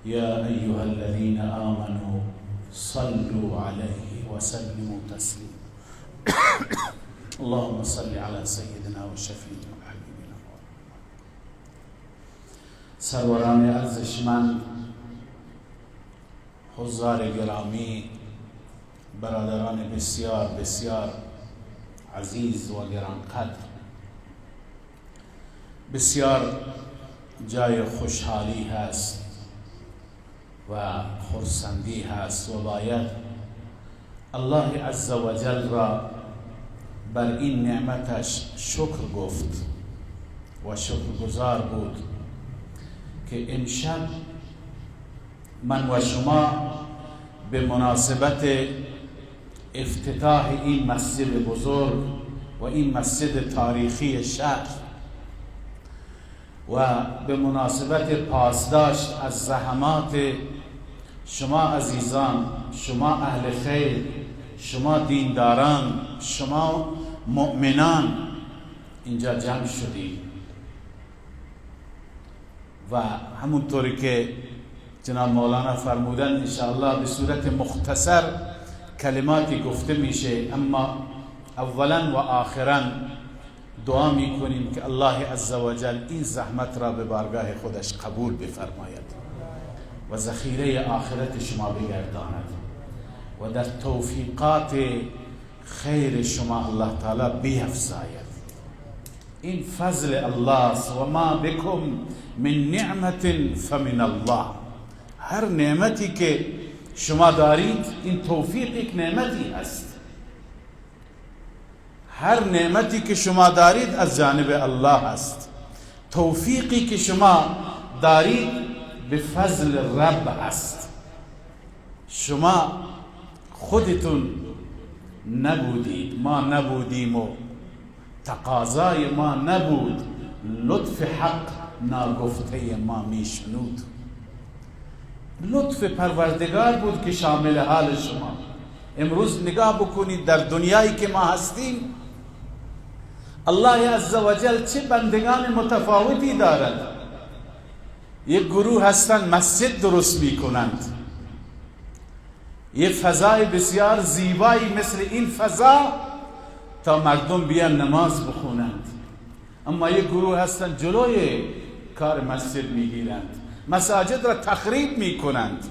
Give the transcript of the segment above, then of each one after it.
يا أيها الذين آمنوا صلوا عليه وسلموا تسليما. اللهم صل على سيدنا وشفيعنا وحبيبنا. سروران ارزشمند، حضار گرامی، برادران بسیار بسیار عزیز و گرانقدر، بسیار جای خوشحالی هست و خرسندی هست و باید الله عز وجل را بر این نعمتش شکر گفت و شکرگزار بود که امشب من و شما به مناسبت افتتاح این مسجد بزرگ و این مسجد تاریخی شهر و به مناسبت پاسداشت از زحمات شما عزیزان، شما اهل خیر، شما دینداران، شما مؤمنان اینجا جمع شدیم و همونطوری که جناب مولانا فرمودن انشاءالله به صورت مختصر کلماتی گفته میشه، اما اولا و آخرا دعا میکنیم که الله عزوجل این زحمت را به بارگاه خودش قبول بفرماید و ذخیره آخرت شما بگرداند و در توفیقات خیر شما الله تعالی بیفزاید. این فضل الله است و ما بکم من نعمت فمن الله. هر نعمتی که شما دارید این توفیق یک نعمتی است. هر نعمتی که شما دارید از جانب الله است. توفیقی که شما دارید به فضل رب است. شما خودتون نبودید، ما نبودیم و تقاضای ما نبود، لطف حق ناگفته ما میشنود. لطف پروردگار بود که شامل حال شما. امروز نگاه بکنید در دنیایی که ما هستیم، الله عزوجل چه بندگان متفاوتی دارد. یک گروه هستند مسجد درست میکنند، یک فضای بسیار زیبایی مثل این فضا تا مردم بیان نماز بخونند، اما یک گروه هستند جلوی کار مسجد میگیرند، مساجد را تخریب میکنند،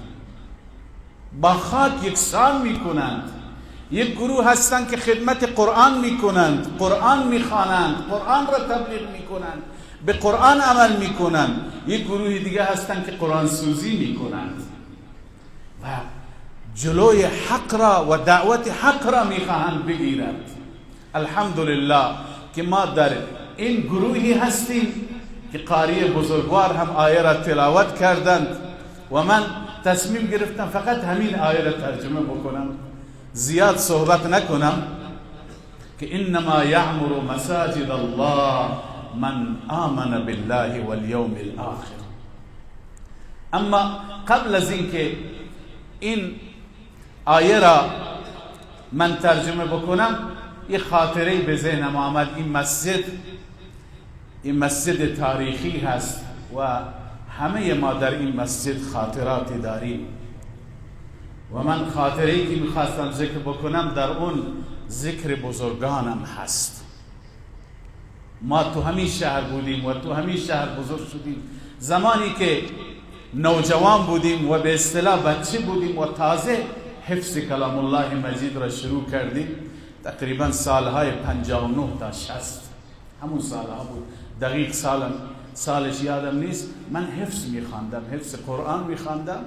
با خاک یکسان میکنند. یک گروه هستند که خدمت قرآن میکنند، قرآن میخوانند، قرآن را تبلیغ میکنند، به قرآن عمل میکنند. یک گروه دیگه هستند که قرآن سوزی میکنند و جلوی حق را و دعوت حق را میخواهند بگیرند. الحمدلله که ما در این گروهی هستیم که قاری بزرگوار هم آیه را تلاوت کردند و من تصمیم گرفتم فقط همین آیه را ترجمه بکنم، زیاد صحبت نکنم، که انما یعمر مساجد الله من آمن بالله والیوم الاخر. اما قبل از اینکه این آیه را من ترجمه بکنم، یه خاطره به ذهنم آمد. این مسجد تاریخی هست و همه ما در این مسجد خاطراتی داریم و من خاطره‌ای که میخواستم ذکر بکنم در اون ذکر بزرگانم هست. ما تو همین شهر بودیم و تو همین شهر بزرگ شدیم. زمانی که نوجوان بودیم و به اصطلاح بچه بودیم و تازه حفظ کلام الله مجید را شروع کردیم، تقریبا سالهای 59 تا 60 همون سالها بود، دقیق سالش یادم نیست. من حفظ میخواندم، حفظ قرآن میخواندم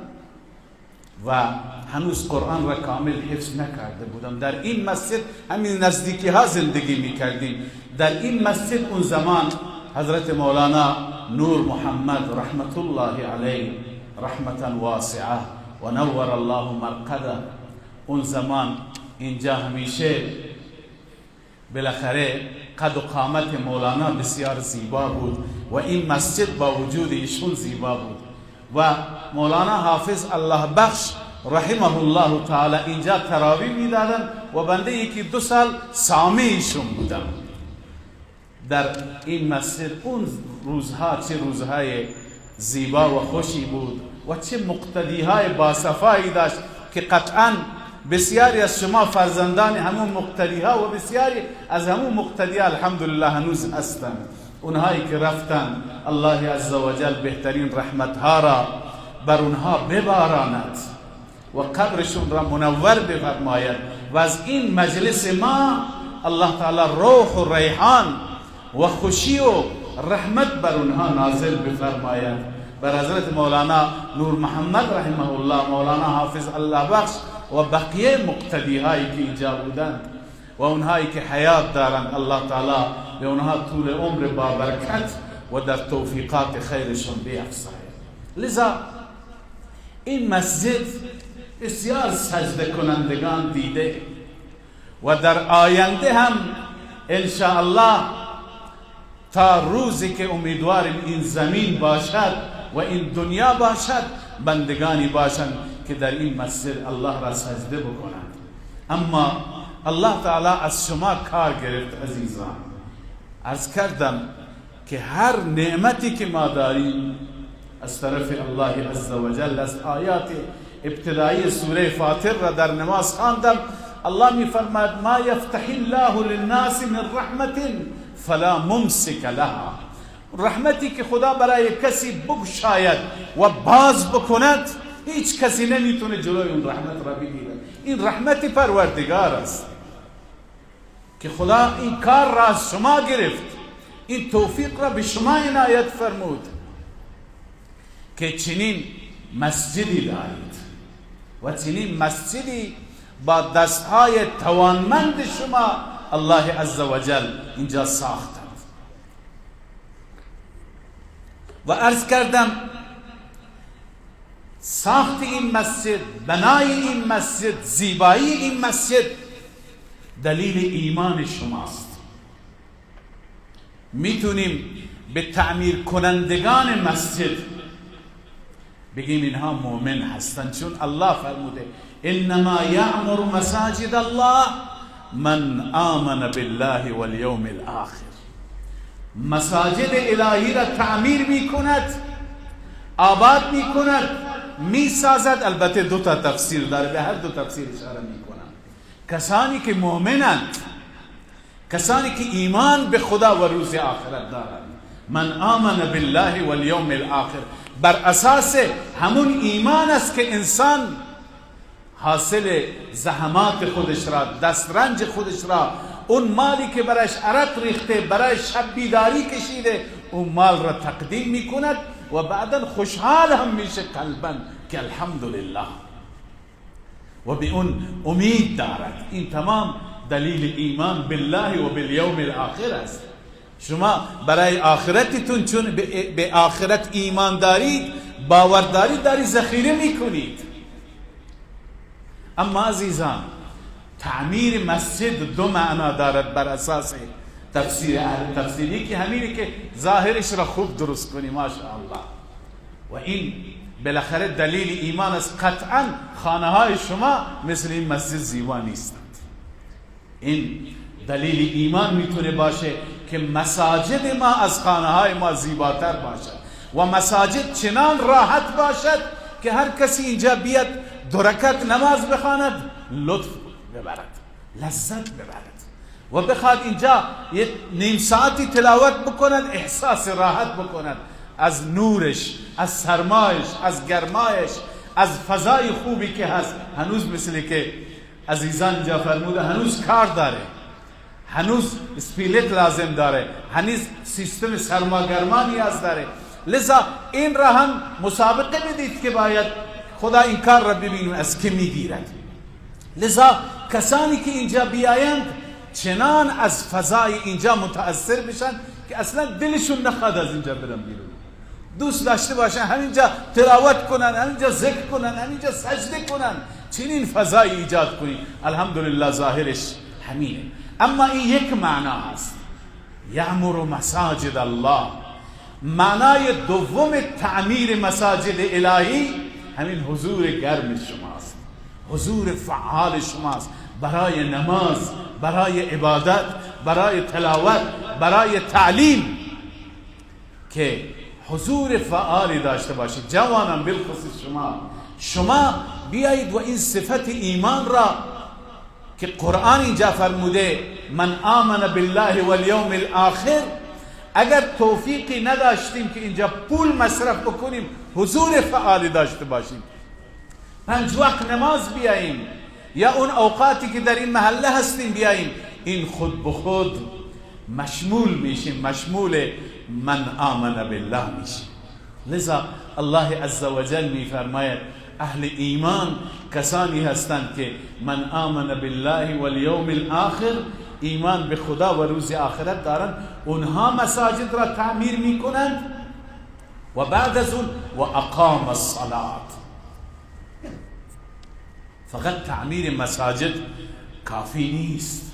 و هنوز قرآن را کامل حفظ نکرده بودم. در این مسجد همین نزدیکی ها زندگی میکردیم. در این مسجد اون زمان حضرت مولانا نور محمد رحمت الله علیه رحمتا واسعه و نور الله مرقده، اون زمان اینجا همیشه بالاخره قد و قامت مولانا بسیار زیبا بود و این مسجد با وجود ایشون زیبا بود و مولانا حافظ الله بخش رحمه الله تعالی اینجا تراویح میدادن و بنده یکی دو سال سامی ایشون بودم در این مسجد. اون روزها چه روزهای زیبا و خوشی بود و چه مقتدی های باصفایی داشت که قطعا بسیاری از شما فرزندان همون مقتدی ها و بسیاری از همون مقتدی ها الحمدلله هنوز هستند. اونهایی که رفتن الله عزوجل بهترین رحمت ها را بر اونها بباراند و قبرشون را منور بفرماید و از این مجلس ما الله تعالی روح و ریحان و خوشی و رحمت بر اونها نازل بفرماید. بر حضرت مولانا نور محمد رحمه الله، مولانا حافظ الله بخش و بقیه مقتدی هایی که اینجا بودند و اونهایی که حیات دارند، الله تعالی به اونها طول عمر با برکت و در توفیقات خیرشون بیفزاید. لذا این مسجد بسیار سجده کنندگان دیده و در آینده هم انشاءالله تا روزی که امیدواریم این زمین باشد و این دنیا باشد، بندگانی باشند که در این مسجد الله را سجده بکنند. اما الله تعالی از شما کار گرفت عزیزان. عرض کردم که هر نعمتی که ما داریم از طرف الله عزوجل است. آیات ابتدایی سوره فاطر را در نماز خواندم. الله می فرماید ما یفتح الله للناس من رحمت فلا ممسک لها. رحمتی که خدا برای کسی بگشاید و باز بکند، هیچ کسی نمیتونه جلوی اون رحمت را بگیرد. این رحمت پروردگار است که خدا این کار را از شما گرفت، این توفیق را به شما عنایت فرمود که چنین مسجدی دارید و چنین مسجدی با دستهای توانمند شما الله عزوجل اینجا ساختند. و عرض کردم ساخت این مسجد، بنای این مسجد، زیبایی این مسجد دلیل ایمان شماست. میتونیم به تعمیر کنندگان مسجد بگیم اینها مؤمن هستند، چون الله فرموده انما یعمر مساجد الله من آمن بالله والیوم الاخر. مساجد الهی را تعمیر میکند، آباد میکند، میسازد. البته دو تا تفسیر داره، به هر دو تفسیر اشاره میکنم. کسانی که مؤمنند، کسانی که ایمان به خدا و روز آخرت دارند، من آمن بالله والیوم الاخر، بر اساس همون ایمان است که انسان حاصل زحمات خودش را، دسترنج خودش را، اون مالی که برایش عرق ریخته، برای شب بیداری کشیده، اون مال را تقدیم میکند و بعدا خوشحال هم میشه قلبا که الحمدلله، و به اون امید دارد. این تمام دلیل ایمان بالله و بالیوم الاخر است. شما برای آخرتتون چون به آخرت ایمان دارید، باور دارید، داری ذخیره میکنید. اما عزیزان، تعمیر مسجد دو معنا دارد بر اساس تفسیر اهل تفسیری، که همینه که ظاهرش را خوب درست کنی ماشاءالله، و این بالاخره دلیل ایمان است. قطعا خانه های شما مثل این مسجد زیبا نیستند. این دلیل ایمان میتونه باشه که مساجد ما از خانه های ما زیباتر باشد و مساجد چنان راحت باشد که هر کسی اینجا بیاد دو رکعت نماز بخواند لطف ببرد، لذت ببرد، و بخواد اینجا یه نیم ساعتی تلاوت بکند، احساس راحت بکند از نورش، از سرمایش، از گرمایش، از فضای خوبی که هست. هنوز مثل که عزیزان اینجا فرموده، هنوز کار داره، هنوز اسپیلت لازم داره، هنوز سیستم سرماگرما نیاز داره. لذا این را هم مسابقه بدید که باید خدا این کار را ببینیم از که میگیرد. لذا کسانی که اینجا بیایند چنان از فضای اینجا متاثر بشن که اصلا دلشون نخواد از اینجا برن بیرون، دوست داشته باشن همینجا تلاوت کنن، همینجا ذکر کنن، همینجا سجده کنن. چنین فضایی ایجاد کنید. الحمدلله ظاهرش همینه. اما این یک معنا هست، یعمر مساجد الله. معنای دوم تعمیر مساجد الهی همین حضور گرم شماست، حضور فعال شماست برای نماز، برای عبادت، برای تلاوت، برای تعلیم، که حضور فعالی داشته باشید. جوانان بالخصوص شما بیایید و این صفت ایمان را که قرآن اینجا فرموده من آمن بالله والیوم الاخر، اگر توفیقی نداشتیم که اینجا پول مصرف بکنیم، حضور فعالی داشته باشیم، 5 وقت نماز بیاییم یا اون اوقاتی که در این محله هستیم بیاییم، این خود به خود مشمول میشیم، مشمول من آمن بالله میشیم. لذا الله عزوجل میفرماید اهل ایمان کسانی هستند که من آمن بالله والیوم الاخر، ایمان به خدا و روز آخرت دارند، اونها مساجد را تعمیر میکنند و بعد از اون و اقام الصلاة. فقط تعمیر مساجد کافی نیست،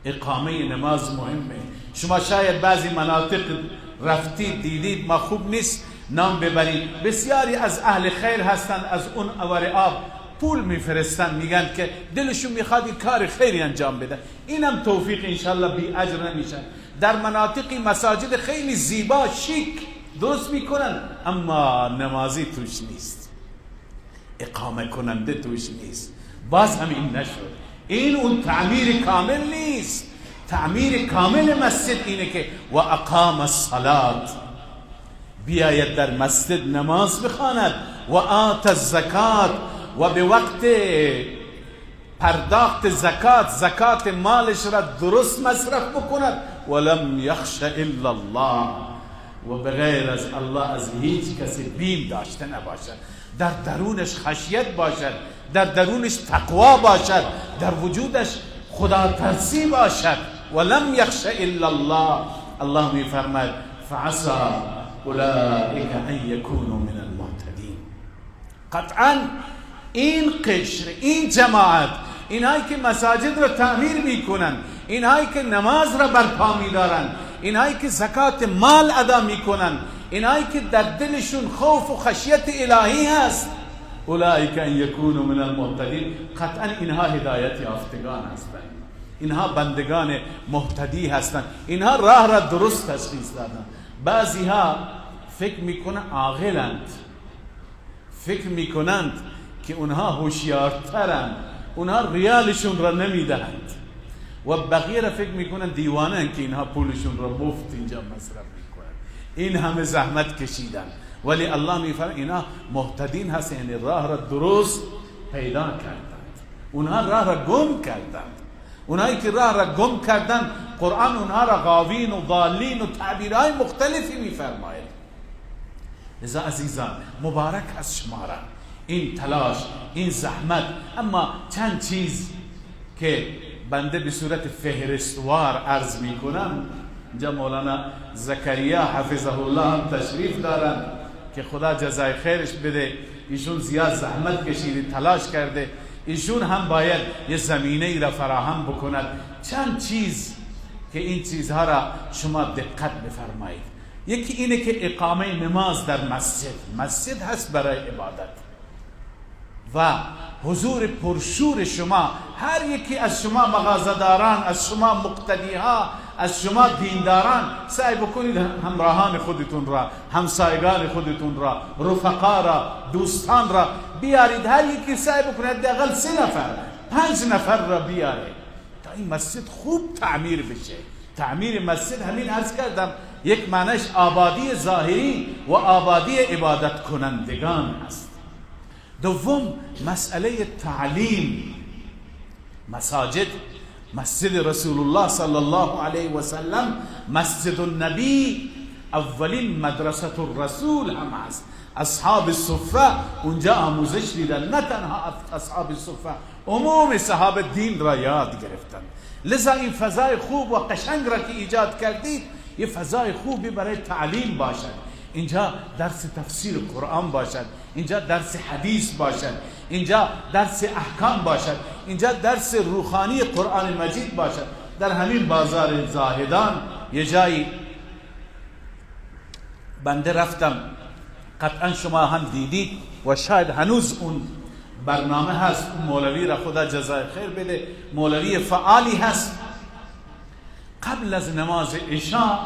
اقامه نماز مهمه. شما شاید بعضی مناطق رفتید دیدید، ما خوب نیست نام ببرید، بسیاری از اهل خیر هستند از اون اور آب پول میفرستن، میگن که دلشون میخواد این کار خیری انجام بده، اینم توفیق انشالله بی اجر نمیشن. در مناطقی مساجد خیلی زیبا شیک درست میکنن، اما نمازی توش نیست، اقامه کننده توش نیست. باز هم این نشد، این اون تعمیر کامل نیست. تعمیر کامل مسجد اینه که و اقام الصلاة، بیاید در مسجد نماز بخواند، و آت الزکات، و به وقت پرداخت زکات، زکات مالش را درست مصرف بکند، ولم یخش الا الله، و بغیر از الله از هیچ کسی بیم داشته نباشد. در درونش خشیت باشد، در درونش تقوا باشد، در وجودش خدا ترسی باشد. ولم یخش الا الله، الله می فرماید فعسى اولئک ان یکونوا من المهتدین. قطعا این قشر، این جماعت، اینهایی که مساجد را تعمیر میکنن، اینهایی که نماز را برپا میدارن، اینهایی که زکات مال ادا میکنن، اینهایی که در دلشون خوف و خشیت الهی هست، اولئک ان یکونوا من المهتدین، قطعا اینها هدایت یافتگان هستند، اینها بندگان مهتدی هستند، اینها راه را درست تشخیص دادن. بعضی ها فکر میکنن عاقلند، فکر میکنند که اونها هوشیارترند، اونها ریالشون را نمیدهند، و بقیه را فکر میکنن دیوانه که اینها پولشون را مفت اینجا مصرف میکنن، این همه زحمت کشیدن. ولی الله میفرماید اینها مهتدین هست، یعنی راه را درست پیدا کردند. اونها راه را گم کردند. اونهایی که راه را گم کردند، قرآن اونها را غاوین و ضالین و تعبیرهای مختلفی میفرماید. لذا عزیزان مبارک از شما را این تلاش، این زحمت. اما چند چیز که بنده به صورت فهرستوار عرض میکنم، اینجا مولانا زکریا حفظه الله هم تشریف دارن که خدا جزای خیرش بده، ایشون زیاد زحمت کشیده، تلاش کرده، ایشون هم باید یه زمینه ای را فراهم بکند. چند چیز که این چیزها را شما دقت بفرمایید. یکی اینه که اقامه نماز در مسجد، مسجد هست برای عبادت، و حضور پرشور شما، هر یکی از شما مغازه‌داران، از شما مقتدیها، از شما دینداران، سعی بکنید همراهان خودتون را، همسایگان خودتون را، رفقا را، دوستان را بیارید. هر یکی سعی بکنید حداقل 3 نفر 5 نفر را بیاره تا این مسجد خوب تعمیر بشه. تعمیر مسجد همین عرض کردم، یک معنیش آبادی ظاهری و آبادی عبادت کنندگان است. دوم مسئله تعلیم. مساجد، مسجد رسول الله صلی الله علیه و سلم، مسجد النبی، اولین مدرسه الرسول هم هست. اصحاب صفه اونجا آموزش دیدن، نه تنها اصحاب صفه، عموم صحابه دین را یاد گرفتن. لذا این فضای خوب و قشنگ را که ایجاد کردید، یه فضای خوبی برای تعلیم باشد. اینجا درس تفسیر قرآن باشد، اینجا درس حدیث باشد، اینجا درس احکام باشد، اینجا درس روحانی قرآن مجید باشد. در همین بازار زاهدان یه جایی بنده رفتم، قطعا شما هم دیدید و شاید هنوز اون برنامه هست، اون مولوی را خدا جزای خیر بده، مولوی فعالی هست. قبل از نماز عشاء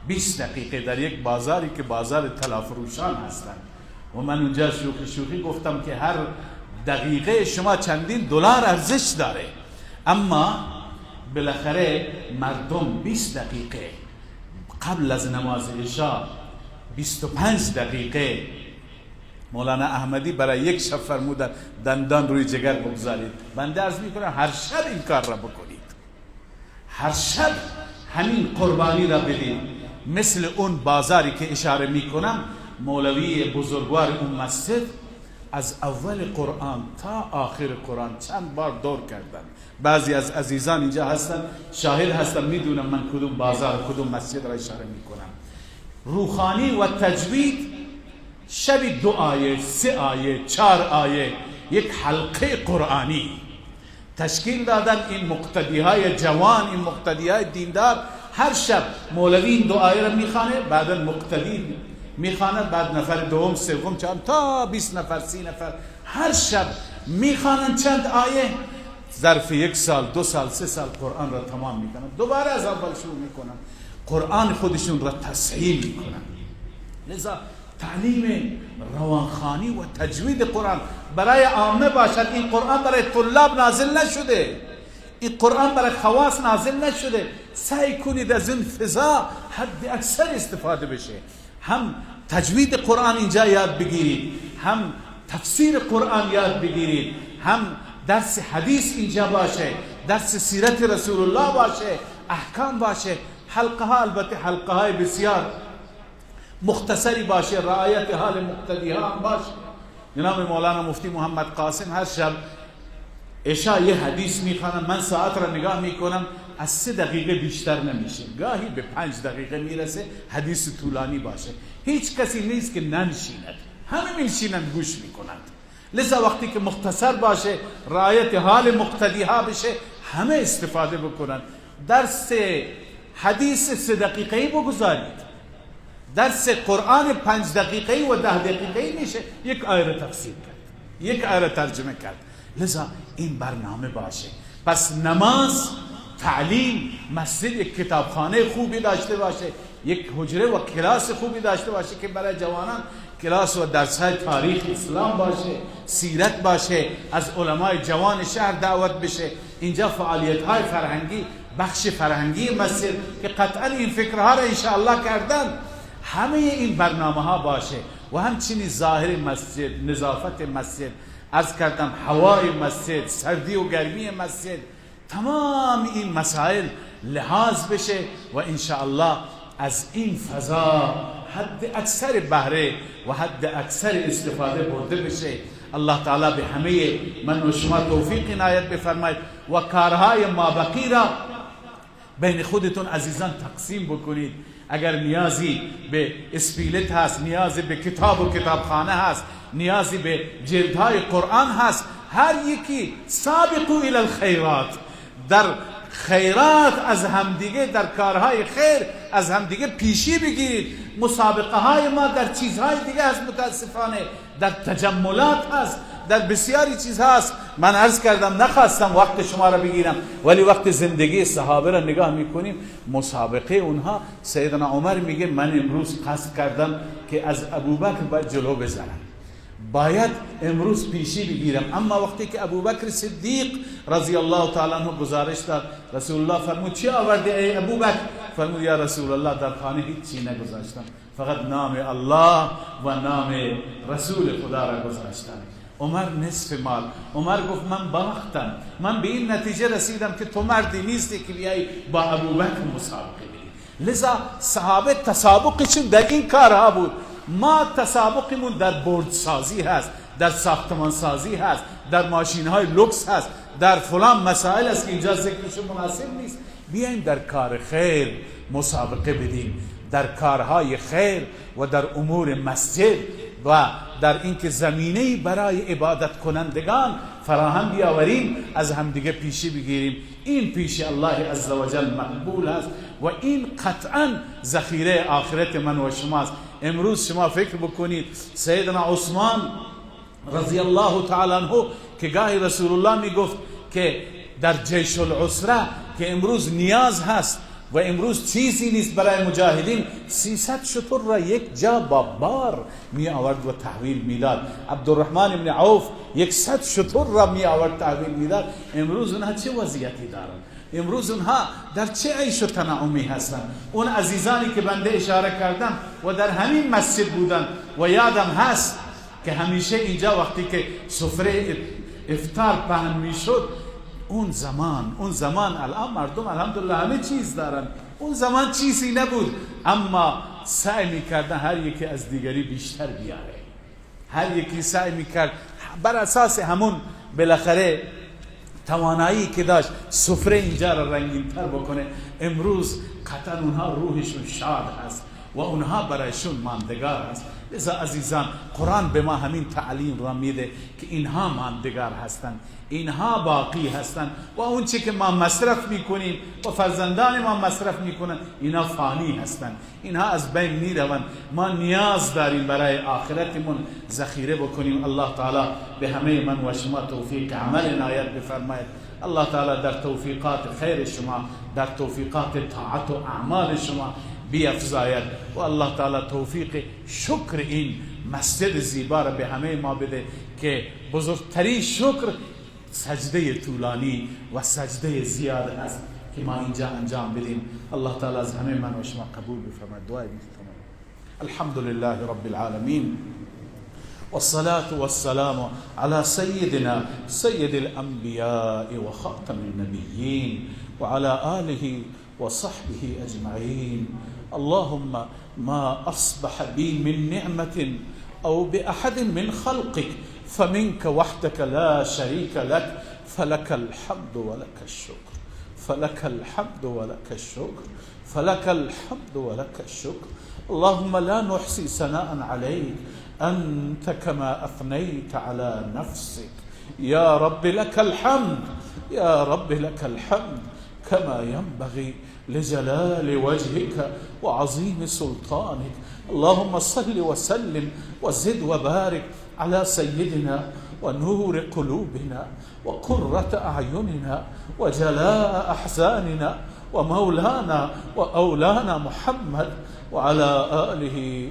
20 دقیقه در یک بازاری که بازار طلافروشان هستند و من اونجا شوخی شوخی گفتم که هر دقیقه شما چندین دلار ارزش داره، اما بالاخره مردم 20 دقیقه قبل از نماز عشاء، 25 دقیقه، مولانا احمدی برای یک شب فرمودن دندان روی جگر بگذارید. بنده عرض میکنم هر شب این کار را بکنید، هر شب همین قربانی را بدید. مثل اون بازاری که اشاره میکنم، مولوی بزرگوار اون مسجد از اول قرآن تا آخر قرآن چند بار دور کردن. بعضی از عزیزان اینجا هستن، شاهد هستن، میدونم من کدوم بازار کدوم مسجد را اشاره میکنم. روخانی و تجوید شبی 2 آیه، 3 آیه، 4 آیه، یک حلقه قرآنی تشکیل دادن. این مقتدی های جوان، این مقتدی های دیندار، هر شب مولوی این 2 آیه را میخوانه، بعدا مقتدی میخوانه، بعد نفر دوم، سوم، چهارم، تا 20 نفر، 30 نفر هر شب میخوانن چند آیه. ظرف 1 سال، 2 سال، 3 سال قرآن را تمام میکنن، دوباره از اول شروع میکنن، قرآن خودشون را تصحیح میکنن. لذا تعلیم روانخوانی و تجوید قرآن برای عامه باشد. این قرآن برای طلاب نازل نشده، این قرآن برای خواص نازل نشده. سعی کنید از این فضا حد اکثر استفاده بشه. هم تجوید قرآن اینجا یاد بگیرید، هم تفسیر قرآن یاد بگیرید، هم درس حدیث اینجا باشه، درس سیرت رسول الله باشه، احکام باشه. حلقه ها، البته حلقه های بسیار مختصری باشه، رعایت حال مقتدی ها هم باشه. جناب مولانا مفتی محمد قاسم هر شب عشاء یه حدیث میخوانم، من ساعت را نگاه میکنم از 3 دقیقه بیشتر نمیشه، گاهی به 5 دقیقه میرسه، حدیث طولانی باشه. هیچ کسی نیست که ننشیند، همه میشینند گوش میکنند. لذا وقتی که مختصر باشه، رعایت حال مقتدی ها بشه، همه استفاده بکنند. درس حدیث 3 دقیقه‌ای بگذارید، درس قرآن 5 دقیقه‌ای و 10 دقیقه‌ای میشه یک آیه را تفسیر کرد، یک آیه را ترجمه کرد. لذا این برنامه باشه. پس نماز، تعلیم، مسجد یک کتابخانه خوبی داشته باشه، یک حجره و کلاس خوبی داشته باشه که برای جوانان کلاس و درس‌های تاریخ اسلام باشه، سیرت باشه، از علمای جوان شهر دعوت بشه. اینجا فعالیت‌های فرهنگی، بخش فرهنگی مسجد که قطعا این فکرها را انشاءالله کردن، همه این برنامه ها باشه. و همچنین ظاهر مسجد، نظافت مسجد، عرض کردم هوای مسجد، سردی و گرمی مسجد، تمام این مسائل لحاظ بشه و انشاءالله از این فضا حد اکثر بهره و حد اکثر استفاده برده بشه. الله تعالی به همه من و شما توفیق عنایت بفرماید و کارهای مابقی را بین خودتون عزیزان تقسیم بکنید. اگر نیازی به اسپیلت هست، نیازی به کتاب و کتابخانه هست، نیازی به جلدهای قرآن هست، هر یکی سابقوا الی الخیرات، در خیرات از همدیگه، در کارهای خیر از همدیگه پیشی بگیرید. مسابقه های ما در چیزهای دیگه هست، متاسفانه در تجملات هست، در بسیاری چیز هست. من عرض کردم نخواستم وقت شما را بگیرم، ولی وقت زندگی صحابه را نگاه میکنیم، مسابقه اونها، سیدنا عمر میگه من امروز قصد کردم که از ابوبکر باید جلو بزنم، باید امروز پیشی بگیرم. اما وقتی که ابوبکر صدیق رضی الله تعالی عنه گزارش داد، رسول الله فرمود چی آوردی ای ابوبکر؟ فرمود یا رسول الله در خانه هیچی نگذاشتم، فقط نام الله و نام رسول خدا را گذاشتم. عمر نصف مال، عمر گفت من باختم، من به این نتیجه رسیدم که تو مردی نیستی که بیایی با ابوبکر مسابقه بدی. لذا صحابه تسابقشون در این کارها بود. ما تسابقمون در بردسازی هست، در ساختمان سازی هست، در ماشین های لوکس هست، در فلان مسائل است که اینجا ذکرشون مناسب نیست. بیایم در کار خیر مسابقه بدیم، در کارهای خیر و در امور مسجد و در اینکه زمینه‌ای برای عبادت کنندگان فراهم بیاوریم، از همدیگه پیشی بگیریم. این پیش الله عزوجل مقبول است و این قطعا ذخیره آخرت من و شماست. امروز شما فکر بکنید سیدنا عثمان رضی الله تعالی عنه که گاهی رسول الله میگفت که در جیش العسره که امروز نیاز هست و امروز چیزی نیست برای مجاهدین، 300 شتر را یک جا با بار می آورد و تحویل میداد. عبدالرحمن ابن عوف 100 شتر را می آورد تحویل میداد. امروز اونها چه وضعیتی دارند؟ امروز اونها در چه عیش و تنعمی هستند؟ اون عزیزانی که بنده اشاره کردم و در همین مسجد بودن و یادم هست که همیشه اینجا وقتی که سفره افطار پهن میشد، اون زمان الان مردم الحمدلله همه چیز دارن، اون زمان چیزی نبود، اما سعی میکردن هر یکی از دیگری بیشتر بیاره، هر یکی سعی میکرد بر اساس همون بالاخره توانایی که داشت سفره اینجا را رنگین تر بکنه. امروز قطعا اونها روحشون شاد هست و اونها برایشون ماندگار هست. لذا عزیزان قرآن به ما همین تعلیم را میده که اینها ماندگار هستند، اینها باقی هستند و اون چه که ما مصرف میکنیم و فرزندان ما مصرف میکنن اینا فانی هستند، اینها از بین میروند. ما نیاز داریم برای آخرتمون ذخیره بکنیم. الله تعالی به همه من و شما توفیق عمل عنایت بفرماید. الله تعالی در توفیقات خیر شما، در توفیقات طاعت و اعمال شما بیفزاید و الله تعالی توفیق شکر این مسجد زیبا را به همه ما بده که بزرگترین شکر سجده طولانی و سجده زیاد است که ما اینجا انجام بدیم. الله تعالی از همه من و شما قبول بفرماید. دعای تمام. الحمد لله رب العالمین والصلاة والسلام على سيدنا سيد الأنبياء وخاتم النبيين وعلى آله وصحبه أجمعين. اللهم ما أصبح بي من نعمة أو بأحد من خلقك فمنك وحدك لا شريك لك، فلك الحمد ولك الشكر، فلك الحمد ولك الشكر، فلك الحمد ولك الشكر. اللهم لا نحصي ثناء عليك، أنت كما أثنيت على نفسك. يا رب لك الحمد، يا رب لك الحمد كما ينبغي لجلال وجهك وعظيم سلطانك. اللهم صل وسلم وزد وبارك على سيدنا ونور قلوبنا وقرة أعيننا وجلاء أحزاننا ومولانا وأولانا محمد وعلى آله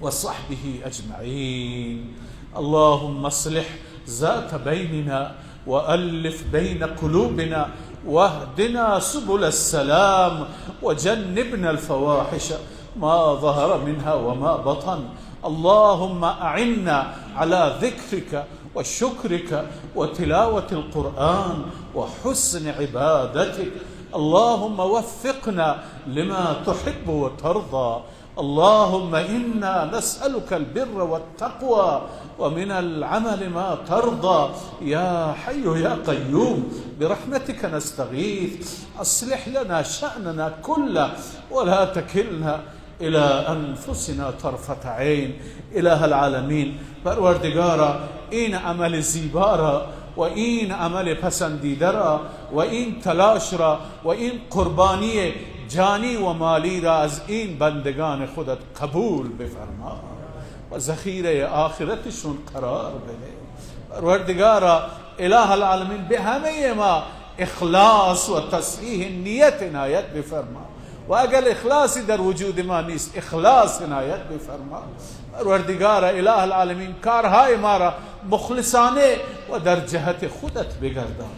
وصحبه أجمعين. اللهم اصلح ذات بيننا وألف بين قلوبنا واهدنا سبل السلام وجنبنا الفواحش ما ظهر منها وما بطن. اللهم أعنا على ذكرك وشكرك وتلاوة القرآن وحسن عبادتك. اللهم وفقنا لما تحب وترضى. اللهم إنا نسألك البر والتقوى ومن العمل ما ترضى. يا حي يا قيوم برحمتك نستغيث. أصلح لنا شأننا كله ولا تكلنا إلى أنفسنا طرفة عين. إله العالمین، پروردگارا این عمل زیبا را و این عمل پسندیده را و این تلاش را و این قربانی جانی و مالی را از این بندگان خودت قبول بفرما و ذخیره آخرتشون قرار بده. پروردگارا اله العالمین به همه ما اخلاص و تصحیح نیت عنایت بفرما و اگر اخلاصی در وجود ما نیست اخلاص عنایت بفرما. پروردگارا اله العالمین کارهای ما را مخلصانه و در جهت خودت بگردان.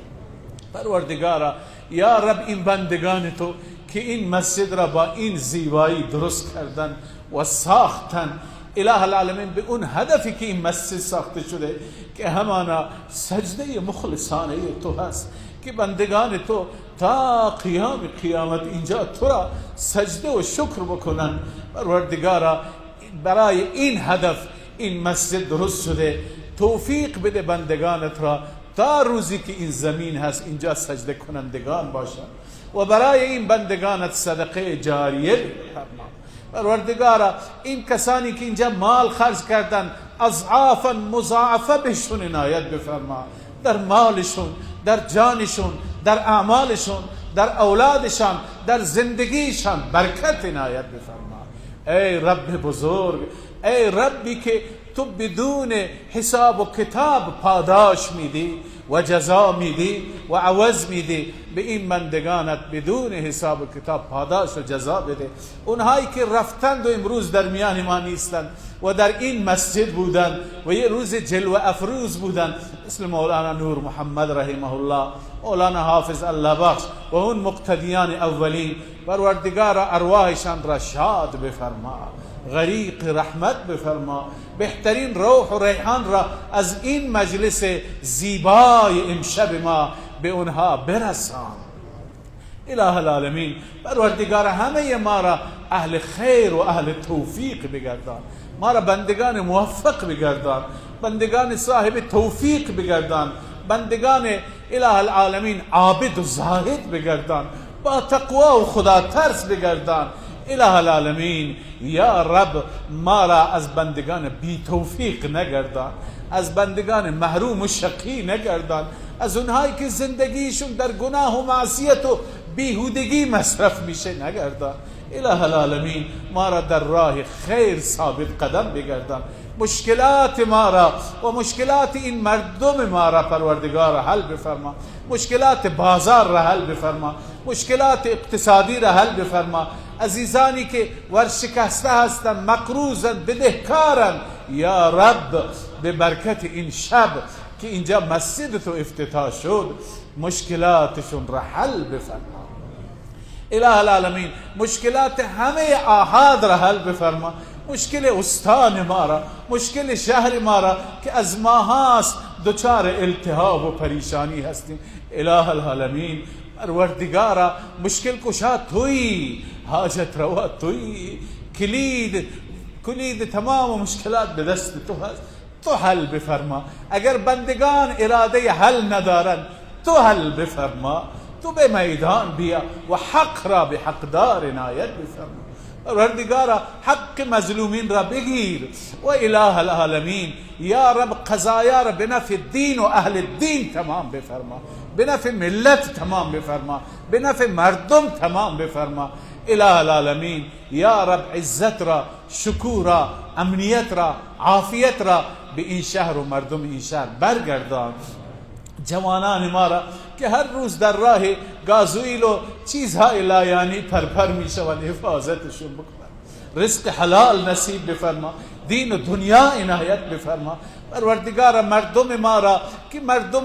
پروردگارا یا رب این بندگان تو که این مسجد را با این زیبایی درست کردن و ساختن، اله العالمین به اون هدفی که این مسجد ساخته شده که همانا سجده مخلصانه تو هست که بندگان تو تا قیام قیامت اینجا تو را سجده و شکر بکنن. پروردگارا برای این هدف این مسجد درست شده، توفیق بده بندگانت را تا روزی که این زمین هست اینجا سجده کنندگان باشند و برای این بندگانت صدقه جاریه بفرما. پروردگارا این کسانی که اینجا مال خرج کردن اضعافا مضاعفه بهشون عنایت بفرما، در مالشون، در جانشون، در اعمالشون، در اولادشان، در زندگیشان برکت عنایت بفرما. ای رب بزرگ، ای ربی که تو بدون حساب و کتاب پاداش میدی و جزا میدی و عوض میدی، به این بندگانت بدون حساب و کتاب پاداش و جزا بده. اونهایی که رفتند و امروز در میان ما نیستند و در این مسجد بودند و یه روز جلوه افروز بودند، مثل مولانا نور محمد رحمه الله، مولانا حافظ الله بخش و اون مقتدیان اولین، پروردگار ارواحشان را شاد بفرما، غریق رحمت بفرما، بهترین روح و ریحان را از این مجلس زیبای امشب ما به اونها برسان. اله العالمین، پروردگار همه ما را اهل خیر و اهل توفیق بگردان، ما را بندگان موفق بگردان، بندگان صاحب توفیق بگردان، بندگان اله العالمین عابد و زاهد بگردان، با تقوا و خدا ترس بگردان. اله العالمین، یا رب ما را از بندگان بی توفیق نگردان، از بندگان محروم و شقی نگردان، از اونهایی که زندگیشون در گناه و معصیت و بیهودگی مصرف میشه نگردان. اله العالمین، ما را در راه خیر ثابت قدم بگردان، مشکلات ما را و مشکلات این مردم ما را پروردگار حل بفرما، مشکلات بازار را حل بفرما، مشکلات اقتصادی را حل بفرما. عزیزانی که ورشکسته هستند، مقروضند، بدهکارند، یا رب به برکت این شب که اینجا مسجد تو افتتاح شد مشکلاتشون را حل بفرما. اله العالمین، مشکلات همه آحاد را حل بفرما، مشکل استان ما را، مشکل شهر ما را که از ما هاست دچار التهاب و پریشانی هستیم. اله العالمین، پروردگارا مشکل کشا تویی، حاجت روا تویی، کلید تمام مشکلات به دست تو هست، تو حل بفرما. اگر بندگان اراده حل ندارن تو حل بفرما، تو به میدان بیا و حق را به حقدار عنایت بفرما. پروردگارا حق مظلومین را بگیر و اله العالمین، یا رب قضایا را به نفع دین و اهل دین تمام بفرما، به نفع ملت تمام بفرما، به نفع مردم تمام بفرما. اله العالمین، یا رب عزت را، شکوه را، امنیت را، عافیت را به این شهر و مردم این شهر برگردان. جوانان ما را که هر روز در راه گازوئیل و چیزهای لایانی پرپر می شوند حفاظتشون بکن، رزق حلال نصیب بفرما، دین و دنیا عنایت بفرما. پروردگار مردم ما را که مردم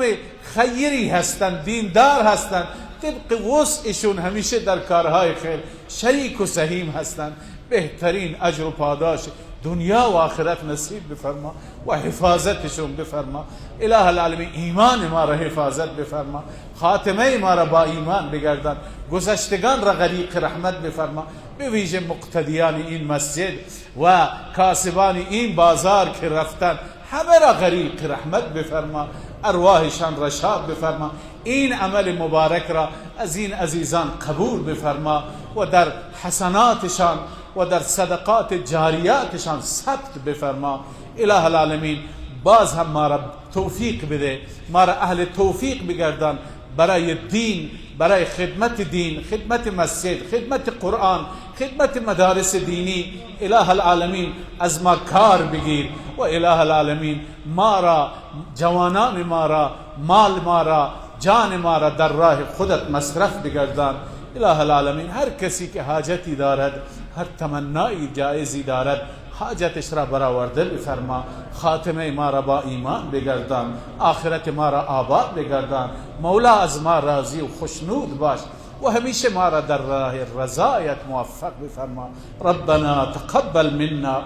خیری هستند، دیندار هستند، طبق وسعشون همیشه در کارهای خیر شریک و سهیم هستند، بهترین اجر و پاداش دنیا و آخرت نصیب بفرما و حفاظتشون بفرما. اله العالمین، ایمان ما را حفاظت بفرما، خاتمه ما را با ایمان بگردان، گذشتگان را غریق رحمت بفرما، به ویژه مقتدیان این مسجد و کاسبان این بازار که رفتن همه را غریق رحمت بفرما، ارواحشان را شاد بفرما. این عمل مبارک را از این عزیزان قبول بفرما و در حسناتشان و در صدقات جاریاتشان ثبت بفرما. اله العالمین، باز هم ما را توفیق بده، ما را اهل توفیق بگردان برای دین، برای خدمت دین، خدمت مسجد، خدمت قرآن، خدمت مدارس دینی. اله العالمین از ما کار بگیر و اله العالمین ما را، جوانان ما را، مال ما را، جان ما را در راه خودت مصرف بگردان. اله العالمین، هر کسی که حاجتی دارد، هر تمنایی جایزی دارد، حاجتش را برآورده بفرما، خاتمه ما را با ایمان بگردان، آخرت ما را آباد بگردان. مولا از ما راضی و خوشنود باش و همیشه ما را در راه رضایت موفق بفرما. ربنا تقبل منا،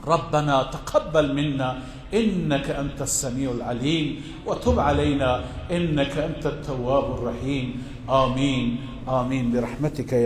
ربنا تقبل منا إنك أنت السميع العليم وتب علينا إنك أنت التواب الرحيم. آمين آمين برحمتك يا